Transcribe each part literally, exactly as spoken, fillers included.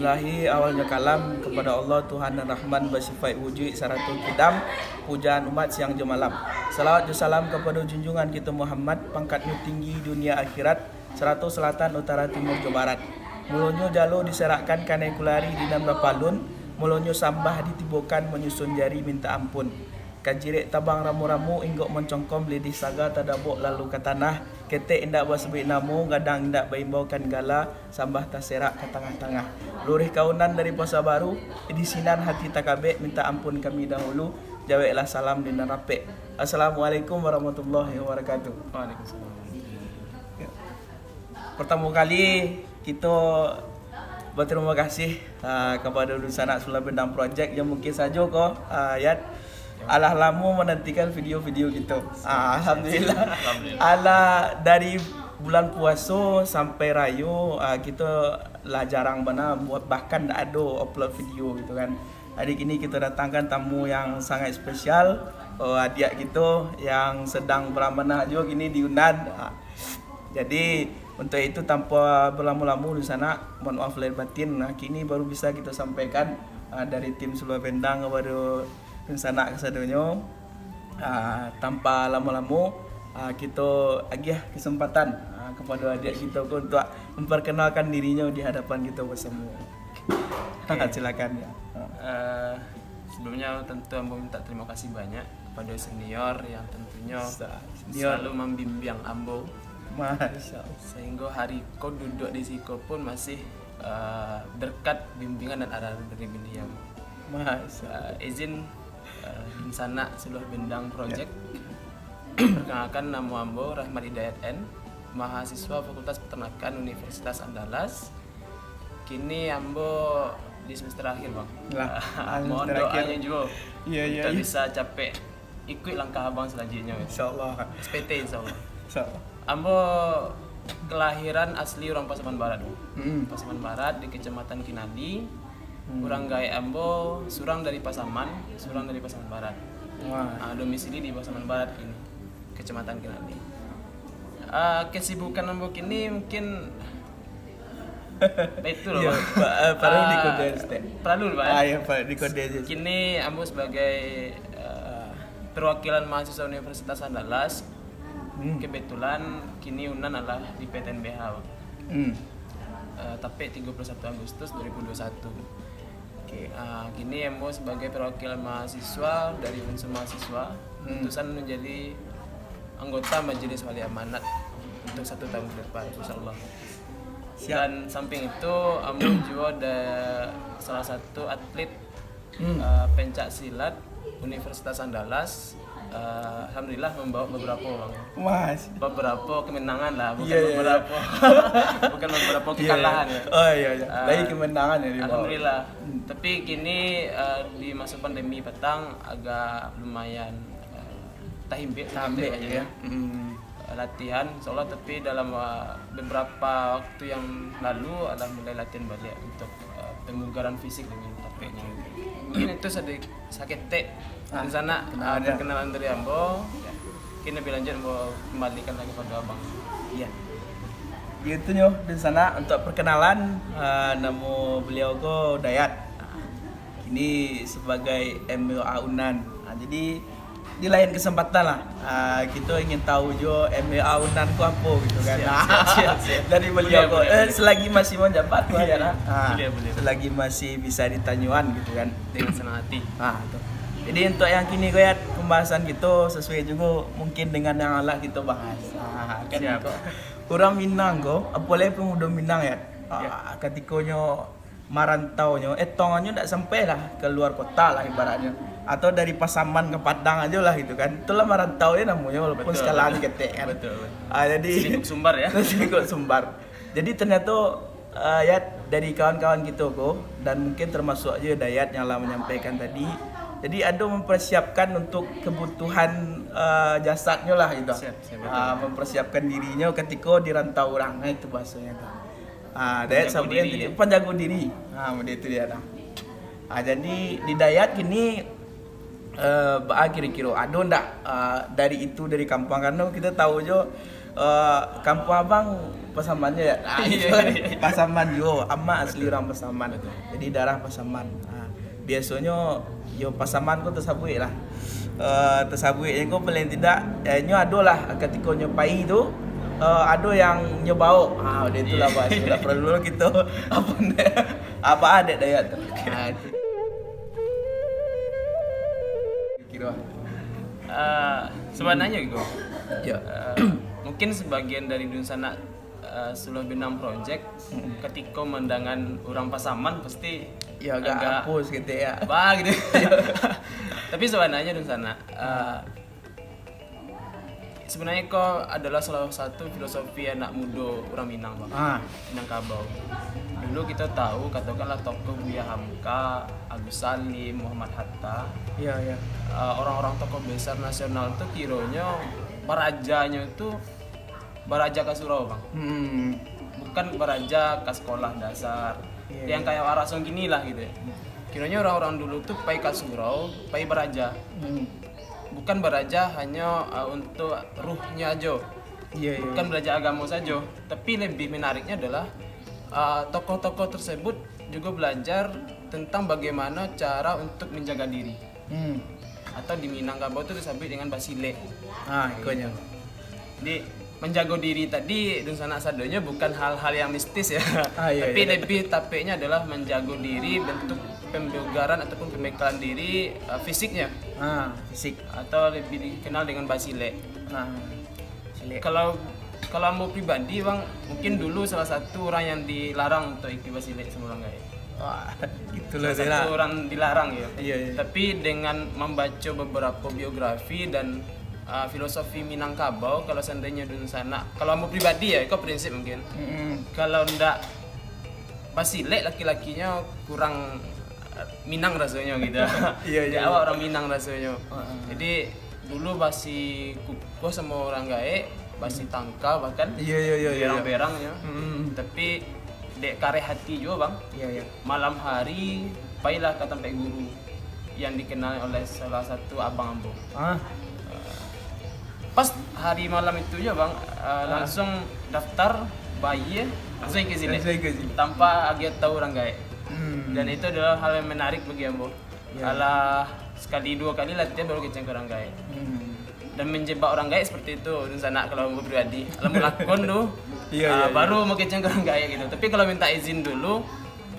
Ilahi awalnyo kalam, kapado Allah Tuhan nan Rahman, basifaik wujuik sarato kidam, pujaan umat siang jo malam. Salawat jo salam kapado junjungan kito Muhammad, pangkatnyo tinggi dunia akhirat, sarato salatan, utara, timur jo barat. Mulonyo jalo diserakkan kanai kulari di nan bapalun, mulonyo sambah ditibokan manyusun jari minta ampun. Kajirek tabang ramu-ramu, inggok mancongkom, lidih saga tadabok lalu ka tanah, ketek indak basabuik namo, gadang indak baimbaukan gala, sambah taserak ka tangah-tangah. Luruih kaunan dari Pasa Baru, di sinan hati takabek, minta ampun kami dahulu, jaweklah salam di nan rapek. Assalamualaikum warahmatullahi wabarakatuh. Waalaikumsalam. Partamo kali, kito batarimo kasih, ah, kapado Dunsanak Suluah Bendang Project yang mungkin sajo ko, ah, Yat. Alah lamo manantikan video-video kito. Ah, alhamdulillah. Alhamdulillah. Alah dari bulan puaso sampai rayo, ah, kito lah jarang bana buat, bahkan ndak ado upload video gitu kan. Jadi kini kito datangkan tamu yang sangat spesial, oh, adiak kito yang sedang beramanah juo kini di Yunan. Ah, jadi, untuk itu, tanpa balamo-lamo Dunsanak, mohon maaf lahir batin, nah, kini baru bisa kito sampaikan, ah, dari tim Suluah Bendang kapado Dunsanak kasadonyo. Ah, tanpa lamo-lamo, ah, kito agiah kesempatan, ah, kapado adiak kito ko untuak memperkenalkan dirinyo di hadapan kito basamo. Oke. Silakan, ya. Eh, sebelumnya tentu ambo minta terima kasih banyak kepada senior yang tentunya Sa-, senior. Selalu membimbing ambo. Masya Allah. Sehingga hari ko duduk di siko pun masih, eh, berkat bimbingan dan arahan dari beliau. Masya Allah. Eh, izin, eh, Dunsanak Suluah Bendang Project. Ya. Perkenalkan, nama ambo Rahmat Hidayat N, mahasiswa Fakultas Peternakan Universitas Andalas. Kini ambo di semester akhir, Bang. Lah, ah, mohon semester akhir. Doanya juga. Iya, iya, untuk iya. Bisa capek, ikuti langkah Abang selanjutnya. Insyaallah. S P T, insyaallah. Insyaallah. Ambo kelahiran asli urang Pasaman Barat, Bang. Hmm. Pasaman Barat di Kecamatan Kinali. Hmm. Urang gaek ambo surang dari Pasaman, surang dari Pasaman Barat. Wah. Ah, domisili di Pasaman Barat kini, Kecamatan Kinali. Ah, kesibukan ambo kini mungkin Baik tu lah, iya, Bang. Pa-, eh, paralu Ah, dikode, Ustaz. Paralu, Bang. Ah, iya, Pak, dikode aja. Kini ambo sebagai, eh, perwakilan mahasiswa Universitas Andalas. Hmm. Kebetulan kini Unan adalah di P T N B H, Bang. Hmm. Eh, tapek tiga puluh satu Agustus dua ribu dua puluh satu. Oke. Ah, kini ambo sebagai perwakilan mahasiswa dari unsur mahasiswa, hmm, utusan menjadi anggota Majelis Wali Amanat untuk satu tahun ke depan, insyaallah. Siap. Dan samping itu, ambo juo ada salah satu atlet, hmm, eh, pencak silat Universitas Andalas. Eh, alhamdulillah membawa beberapa, Bang. Mas. Beberapa kemenangan lah, bukan, iya, iya, iya, beberapa. Bukan beberapa, iya, iya, kekalahan ya. Oh, iya, iya. Eh, lagi kemenangan ya dibawa. Alhamdulillah. Hmm. Tapi kini, eh, di masa pandemi patang agak lumayan, eh, tahimbek, tahimbek, tahimbek aja ya. Hmm. Latihan, insyaallah, tapi dalam, uh, beberapa waktu yang lalu, alhamdulillah, latihan baliak untuk, uh, pemugaran fisik dan mental. Mungkin itu sedi-, saketek, ah, di sana, perkenalan, uh, ya, perkenalan dari ambo. Mungkin lebih lanjut ambo kembalikan lagi pada abang. Iya. Gitu nyo di sana untuk perkenalan, uh, namo beliau ko Dayat. Kini sebagai M W A Unan. Ha, jadi, di lain kesempatan lah, ha, kito ingin tahu jo M W A Unan ko apo gitu kan. Siap, siap, siap, siap. Dari beliau ko, boleh, eh, boleh, selagi masih menjabat tu, iya, aja lah. Ha, boleh, boleh, boleh. Selagi masih bisa ditanyoan gitu kan. Dengan senang hati. Ha, tu. Jadi, untuk yang kini ko ya, pembahasan kito sesuai juga mungkin dengan yang lah kito bahas. Ha, kan, siap, ko. Urang Minang ko, apolai pemuda Minang ya. Ya. Ha, katikonyo marantaunyo, eh, tonganyo ndak sampai lah ka luar kota lah ibaratnyo. Atau dari Pasaman ka Padang ajo lah gitu kan. Itulah marantau je namonyo, walaupun, betul, skala, betul, ketek kan. Betul, betul. Ah, jadi, selingkup sumbar ya. Selingkup sumbar. Jadi, ternyato, ah, ya, dari kawan-kawan kito ko, dan mungkin termasuk aja Dayat yang lah menyampaikan tadi. Jadi, ado mempersiapkan untuk kebutuhan, ah, jasadnyo lah gitu. Siap, siap, betul. Ah, mempersiapkan dirinyo ketika di rantau urang. Nah, itu bahasanya tu. Ah, Dayat sabuik diri, tadi, ya? Panjago diri. Ah, model itu dia dah. Ah, jadi di Dayat kini, eh, baa kiro-kiro ado ndak, ah, dari itu, dari kampuang? Karena kita tahu jo Eh, kampuang abang Pasaman ya? Ah, iyo, iyo. Pasaman yo, amak asli urang Pasaman. Jadi darah Pasaman. Ah, biasonyo yo Pasaman ko tasabuik lah. Eh, tasabuik ko paling tidak, eh, nyo ado lah katiko nyo pai tu, eh, ado yang nyo baok. Ah, udah itulah, iyo, bah. Sudah perlu kito apa ni? Apa adat Dayak tu? Ah, itu. Kiro. Ah, sabananyo iko. Ya. Ah, mungkin sabagian dari dunsanak, ah, Suluah Minang Project, katiko mandangan urang Pasaman pasti ya, agak, agak apo saketek ya. Bah, gitu. Ya. Tapi sabananyo dunsanak, ah, sabananyo ko adalah salah satu filosofi anak mudo urang Minang, Bang. Ah. Minangkabau. Dulu kito tahu, katokanlah tokoh Buya Hamka, Agus Salim, Muhammad Hatta. Iya, iya. Eh, orang-orang tokoh besar nasional tu kironyo barajanyo tu baraja ka surau, Bang. Hmm. Bukan baraja ka sekolah dasar. Iya, yang iya. Kayak Warasong gini lah gitu ya. Iya. Kironyo orang-orang dulu tu pai ka surau, pai baraja. Hmm. Bukan baraja hanyo, uh, untuk ruhnya ajo. Iya, iya. Bukan baraja agamo sajo, tapi lebih menariknya adalah, uh, tokoh-tokoh tersebut juga belajar tentang bagaimana cara untuk menjaga diri. Hmm. Atau di Minangkabau tu disebut dengan basilek. Ah, iko nyo. Jadi, menjago diri tadi, dunsanak sadonyo, bukan hal-hal yang mistis ya. Ah, iya, tapi iya. Lebih tapeknya adalah menjago diri, bentuk pembugaran ataupun pembekalan diri, uh, fisiknya. Ah, fisik. Atau lebih dikenal dengan basilek. Ah, silek. Kalau, kalau ambo pribadi, Bang, mungkin dulu salah satu orang yang dilarang untuk ikut basilek sama urang gaek. Wah, itulah. Salah satu orang dilarang ya. Iya, iya. Tapi dengan membaca beberapa biografi dan, uh, filosofi Minangkabau, kalau seandainya dunsanak, kalau ambo pribadi ya, iko prinsip mungkin. Mm-mm. Kalau ndak basilek laki-lakinyo kurang, uh, Minang rasonyo gitu. Iya, iya, iya. Awak orang Minang rasonyo. Heeh. Jadi, dulu basi kukuah samo urang gaek, basi tangka bahkan. Iya, iya, iya, iya, iya. Berang-berangnyo. Mm-mm. Tapi dek kareh hati juo, Bang. Iya, iya. Malam hari, pailah ka tampek guru yang dikenal oleh salah satu abang ambo. Ah. Pas hari malam itu juo, Bang, eh, ah, langsung daftar, bayia, langsung ikut silek. Langsung ikut silek. Tanpa agiah tahu urang gaek. Hmm. Dan itu adalah hal yang menarik bagi ambo. Ya. Alah, sekali dua kali latihan baru kecek ka urang gaek. Hmm. Dan menjebak urang gaek seperti itu, dunsanak, kalau ambo pribadi. Kalau mau lakon tu, iya, ah, iya, iya, baru mau kecek ka urang gaek gitu. Tapi kalau minta izin dulu,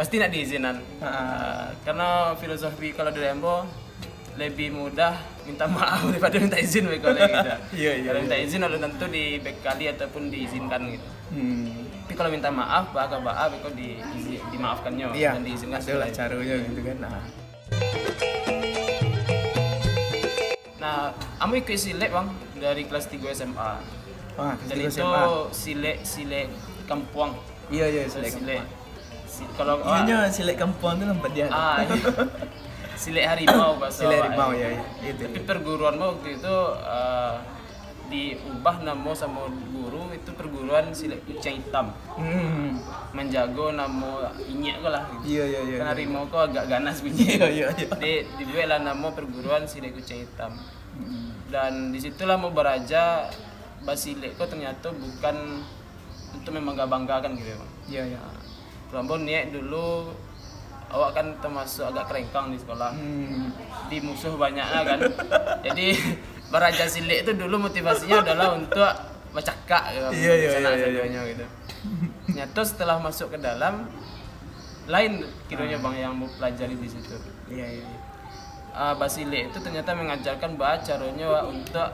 pasti nak diizinan. Ha. Ah, karena filosofi kalau dari ambo, lebih mudah minta maaf daripada minta izin, baik kalau gitu. Iya, iya, kalau minta, iya, izin, belum tentu dibekali ataupun diizinkan gitu. Hmm. Tapi kalau minta maaf, baa ka baa, beko di, dimaafkannyo, iya, dan diizinkan adalah sekali. Caronyo gitu kan. Nah. Nah, ambo ikut silek, Bang, dari kelas tigo S M A. Ah, kelas tigo S M A. Dan itu silek, silek kampuang. Iya, iya, silek kampuang. Si-, kalau, iya, ah, nyo silek kampuang tu nampak dia. Ah, iya. Silek harimau, bahasa awak. Silek harimau, ya, ya. Itu, tapi itu. Perguruan waktu itu, eh, diubah namo samo guru, itu perguruan silek kuciang itam. Hmm. Manjago namo inyiak ko lah. Iya, iya, iya, iya. Kan harimau ko agak ganas bunyi. Iya, iya, iya. Jadi, dibueklah namo perguruan silek kuciang itam. Hmm. Dan di situlah mau baraja, basilek ko ternyata bukan untuk membangga-banggakan gitu ya, Bang. Iya, iya. Nah, kalau ambo niat dulu, awak kan termasuk agak kerengkang di sekolah. Hmm. Di musuh banyak lah kan. Jadi, baraja silek tu dulu motivasinya adalah untuk bacakak gitu, iya, iya, iya, iya, iya, sadonyo gitu. Nyato setelah masuk ke dalam, lain kironyo, ah, Bang, yang mau pelajari di situ. Iya, iya, iya. Ah, basilek itu ternyata mengajarkan baa caronyo untuk,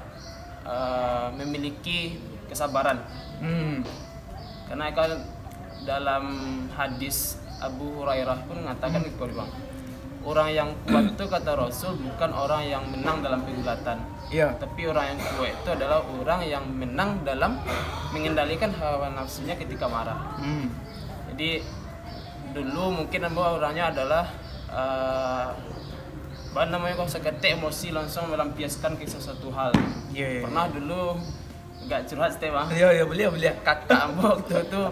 ah, memiliki kesabaran. Hmm. Karena kan dalam hadis Abu Hurairah pun mengatakan, hmm, iko, Bang, orang yang kuat itu, kata Rasul, bukan orang yang menang dalam pergulatan. Iya. Tapi orang yang kuat itu adalah orang yang menang dalam mengendalikan hawa nafsunya ketika marah. Hmm. Jadi, dulu mungkin ambo orangnya adalah, eh, apa namanya, kok seketek emosi langsung melampiaskan ke sesuatu hal. Iya, iya, iya. Pernah dulu, agak curhat sih, Bang. Iya, iya, boleh, boleh. Kakak ambo waktu tu,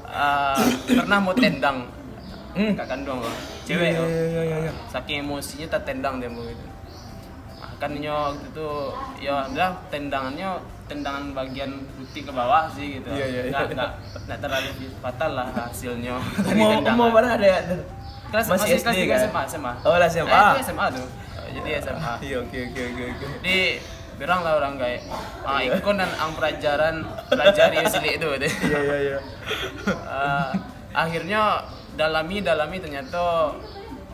eh, pernah mau tendang. Hmm. Kakak kandung, Bang. Cewek, iya, Bang. Iya, iya, iya, iya. Saking emosinya, tatendang dia ambo gitu. Nah, kan nyo waktu tu, ya, dah, tendangannya tendangan bagian lutut ke bawah sih gitu. Iya, iya, iya. Nggak, nggak, nggak terlalu fatal lah hasilnya dari Umur, tendangan. Umur berapa dia tu? Kelas Masih masih, S D kelas tiga kan? S M A, S M A. Oh, lah S M A. Eh, itu S M A tuh. Jadi S M A. Iya, oke, oke, oke, oke. Jadi berang lah orang kayak ah, ikon dan ang pelajaran pelajari silek tu. Gitu. Iya, iya, iya. Ah, akhirnya dalami dalami ternyata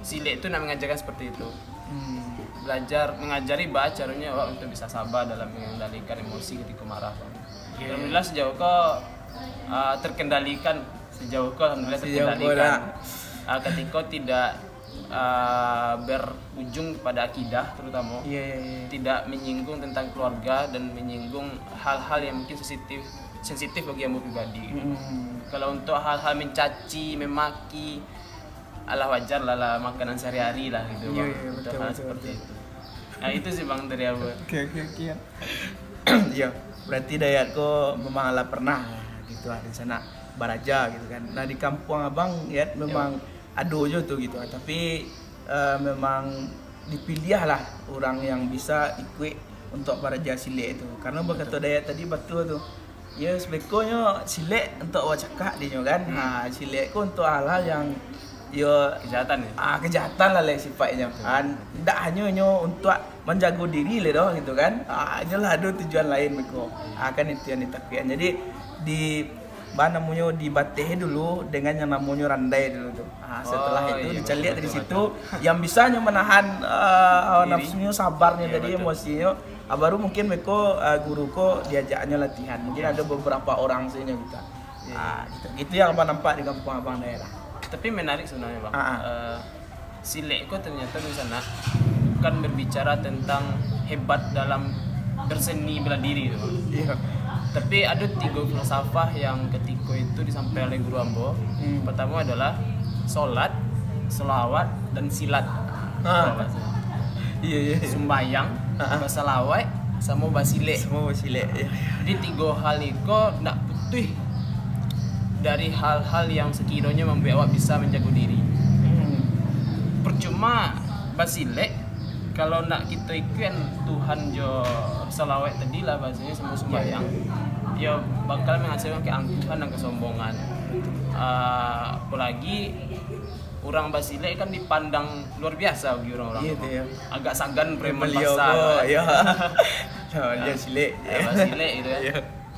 silek tu nak mengajarkan seperti itu. Hmm. Belajar mengajari bah caranya awak untuk bisa sabar dalam mengendalikan emosi ketika marah. Iya. Alhamdulillah sejauh ko uh, terkendalikan, sejauh ko alhamdulillah Sejauh ko terkendalikan. dah. Uh, ketika tidak uh, berujung kepada akidah terutama, Iya, iya, iya. Tidak menyinggung tentang keluarga dan menyinggung hal-hal yang mungkin sensitif sensitif bagi ambo pribadi. Hmm. Kalau untuk hal-hal mencaci, memaki, alah wajar lah, lah makanan sehari-hari lah gitu. Iya, Bang. Iya, Untuk betul, hal betul, seperti betul. Itu. Nah itu sih bang dari aku. Oke, oke, oke. Ya, berarti Dayat ko memang lah pernah gitu lah di sana baraja gitu kan. Nah, di kampung abang Yat memang ado jo tu gitu lah. Tapi uh, memang dipilih lah orang yang bisa ikut untuk baraja silek tu. Karena bakato Dayat tadi betul tu. Ya, sebekonyo silek untuk bacakak dinyo kan. Ha, silek ko untuk hal-hal yang yo Kejahatan ya. Ah, kejahatan lah lai sifatnyo. Ah, ndak hanyo nyo untuk manjago diri lai doh gitu kan. Ah, nyo lah ado tujuan lain beko. Ah, kan itu yang ditakuikan. Jadi di apa namonyo dibateh dulu dengan yang namonyo randai dulu tu. Ah, setelah Oh, itu iya, dicaliak betul, dari betul, situ yang bisa nyo menahan uh, hawa Diri. Nafsunyo, sabarnyo Iya, tadi, betul. Emosinyo. Ah, baru mungkin beko uh, guru ko diajaknyo latihan. Mungkin Iya. Ada beberapa orang saja gitu. Iya. Ah, gitu. Gitu yang abang nampak di kampung abang daerah. Tapi menarik sebenarnya bang. Ah, ah. Eh, silek ko ternyata di sana kan berbicara tentang hebat dalam berseni bela diri tu. Bang. Iya. Tapi ada tiga filsafah yang ketika itu disampaikan oleh guru ambo. Hmm. Pertama adalah solat, selawat, dan silat. Ah. Kalau bahasa. Iya, iya. Sumbayang, Ah, ah. basalawat, sama basilek. Semua silek. Iya, iya. Jadi tiga hal iko ndak putuih dari hal-hal yang sekiranya membuat awak bisa menjaga diri. Hmm. Percuma basilek kalau nak kita ikutin Tuhan jo salawat tadi lah bahasanya sama sembahyang. Ya bakal menghasilkan keangkuhan dan kesombongan. Ah, apalagi orang basilek kan dipandang luar biasa bagi orang-orang. Iya, tu, ya. Agak sagan preman Beliau pasar. ko, Kan. Ya. Nah, dia silek. Ya, basilek gitu kan. Iya.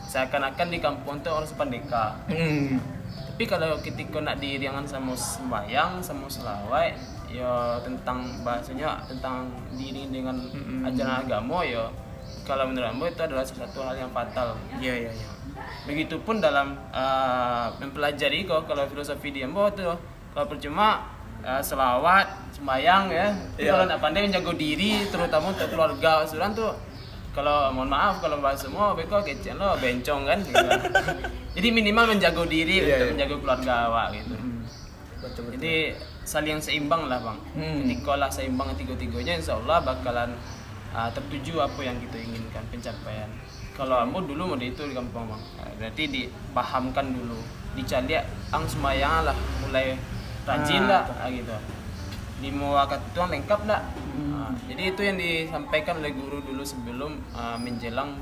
Seakan-akan di kampung tu orang sepandeka. Hmm. Tapi kalau ketika nak diiringan sama sembahyang, sama selawat, ya tentang bahasanya tentang diiring dengan Mm-mm. ajaran agama ya kalau menurut ambo itu adalah sesuatu hal yang fatal. Iya, iya, iya. Begitupun dalam uh, mempelajari ko kalau filosofi di ambo tu kalau percuma uh, selawat, sembahyang ya. Tapi Iya. Kalau nak pandai menjaga diri terutama untuk keluarga surang tu kalau mohon maaf kalau bahasa semua beko kecil lo bencong kan gitu. Jadi minimal menjaga diri Iya, untuk iya. Menjaga keluarga awak gitu. Hmm. Betul, betul. Jadi saling seimbang lah bang. Hmm. Ketika lah seimbang tiga-tiganya insya Allah bakalan uh, tertuju apa yang kita inginkan pencapaian. Kalau ambo dulu mode itu di kampung bang. Uh, berarti dipahamkan dulu, dicaliak ang sembahyang lah mulai rajin Ah, lah betul. Ah, gitu. Lima waktu tu ang lengkap tak? Hmm. Ah, jadi itu yang disampaikan oleh guru dulu sebelum ah, menjelang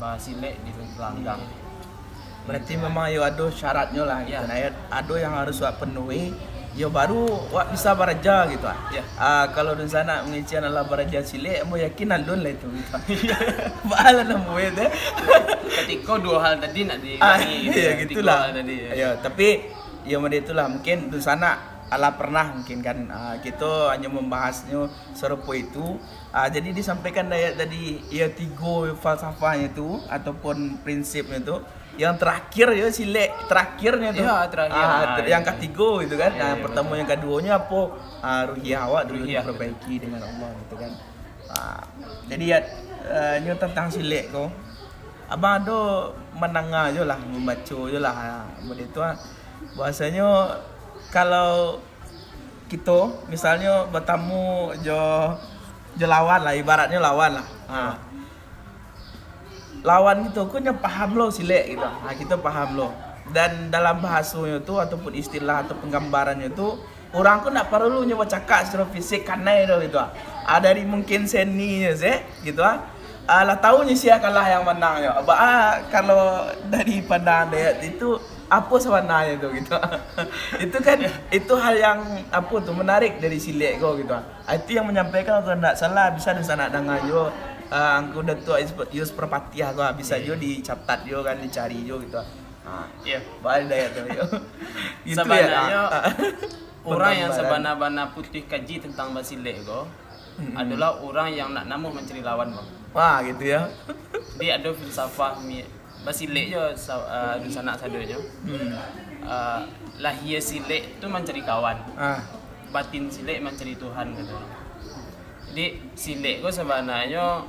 basilek di langgang. Berarti memang yo ado syaratnyo lah gitu. Ya. Nah, ya, ado yang harus wak penuhi, yo baru wak bisa baraja gitu ah. Ya. Ah, kalau dunsanak mangecek alah baraja silek, ambo yakin alun lah itu gitu. Baalah namo itu. Ketika dua hal tadi nak di Ah, di- ya tiga gitulah. Hal tadi ya. Ya, tapi ya mode itulah mungkin dunsanak alah pernah mungkin kan. Ah, kita hanya membahasnya serupa itu. Ah, jadi disampaikan Dayat tadi ya tiga falsafahnya tu ataupun prinsipnya tu. Yang terakhir ya silek terakhirnya tu. Ya, terakhir. Ah, Ah, ter- yang ya. Ketiga gitu kan. Ya, Nah, yang ya, pertama betul. Yang kedua ni apa? Ah, ruhiah awak dulu Ruhiah, diperbaiki dengan Allah gitu kan. Ah, jadi ya uh, nyo tentang silek ko. Abang ado mendengar je lah, membaca je lah. Ah, benda tu ah. Bahasanya kalau kita misalnya bertamu jo jo lawan lah, ibaratnya lawan lah. Ha. Lawan kita ko nyo paham lo silek gitu. Ha, kita paham lo. Dan dalam bahasanya tu ataupun istilah atau penggambarannya tu orang ko nak perlu nyo bercakap secara fisik kanai tu gitu. Ha, dari mungkin seninya se gitu ah. Ah, lah tahu nyo sia kalah yang manang nyo. Ba, ah, kalau dari pandangan Dayat itu, apo sabananyo tu gitu? Itu kan, itu hal yang, apo tu, menarik dari silek ko gitu. Ah, itu yang manyampaikan, kalau ndak salah, bisa dunsanak danga juo, ah, Angku Datuak Yus, Yus Perpatiah ko, ah, bisa Iya. juo dicatat juo kan, dicari juo gitu. Ah, Iya. Baa Dayat tu yo. Gitu ya, Sabananyo, ah, ah. urang yang Pertambaran. Sabana-bana putuih kaji tantang basilik ko Mm-mm. adolah urang yang ndak namuah mancari lawan, Bang. Wah, gitu ya. Jadi ado filsafah mi-, basilik jo sa-, ah, dunsanak sadonyo. Hmm. Ah, lahia silek tu mancari kawan. Ah. Batin silek mancari Tuhan, kato urang. Jadi silek ko sabananyo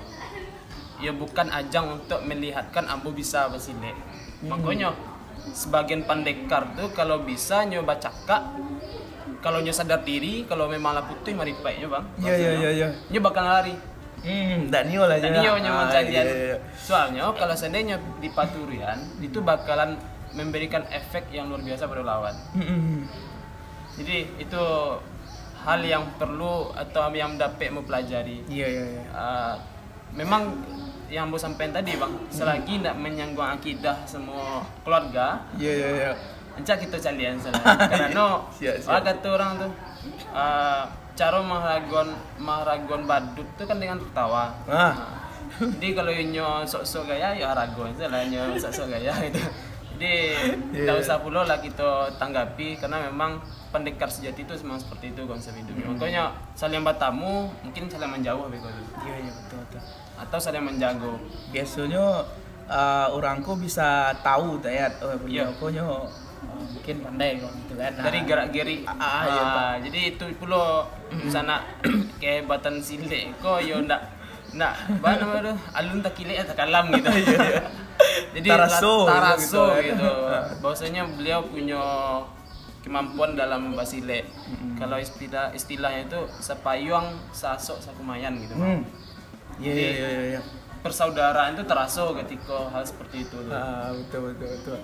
yo bukan ajang untuk melihatkan ambo bisa basilek. Hmm. Makonyo sebagian pandekar tu kalau bisa nyo bacakak, kalau nyo sadar diri, kalau memang lah putuih maripaiknyo, Bang. Iya, iya, iya, iya. Nyo bakal lari. Hmm, dak nio lah Dak je. nio nyo Ah, mancari. iya, iya. Soalnyo kalau seandainya dipaturian, itu bakalan memberikan efek yang luar biasa pada lawan. Hmm, hmm, hmm. Jadi itu hal yang perlu atau yang dapek mempelajari. Iya, iya, iya. Ah, memang yang ambo sampaikan tadi, Bang, selagi ndak menyinggung akidah semua keluarga, Iya, iya, iya. ancak kito calian salah. Karena Siap, siap. Wah, kato urang tu, ah, caro maharagoan, maharagoan badut tu kan dengan tertawa. Ah. Jadi kalau inyo sok-sok gaya, yo haragoan salah inyo sok-sok gaya gitu. Jadi Iya. ndak usah pulo lah kito tanggapi, karena memang pendekar sejati tu memang seperti itu konsep hidupnya. Hmm. Makanya saling bertamu, mungkin saling menjauh beko tu. Iya, iya, betul, betul. Atau saling menjago. Biasonyo, ah, urang ko bisa tahu, Dayat, oh, baliau Iya. ko nyo, ah, mungkin pandai ko gitu kan. Nah. Dari gerak-gerik. Ah, ah, iya, Ah, jadi itu pulo sanak kehebatan silek ko yo ndak, ndak, apa nama tu, alun takilek takalam gitu. Iya, iya. Jadi Taraso la-, gitu, taraso gitu kan. gitu. Ah. Bahwasanya beliau punya kemampuan dalam basilek. Mm-mm. Kalau istilah, istilahnya itu sapayuang sasok sakumayan gitu, Bang. Hmm. Iya, Jadi, iya, iya, iya, iya. Persaudaraan itu teraso ketika hal seperti itu tuh. Ah, betul, betul, betul.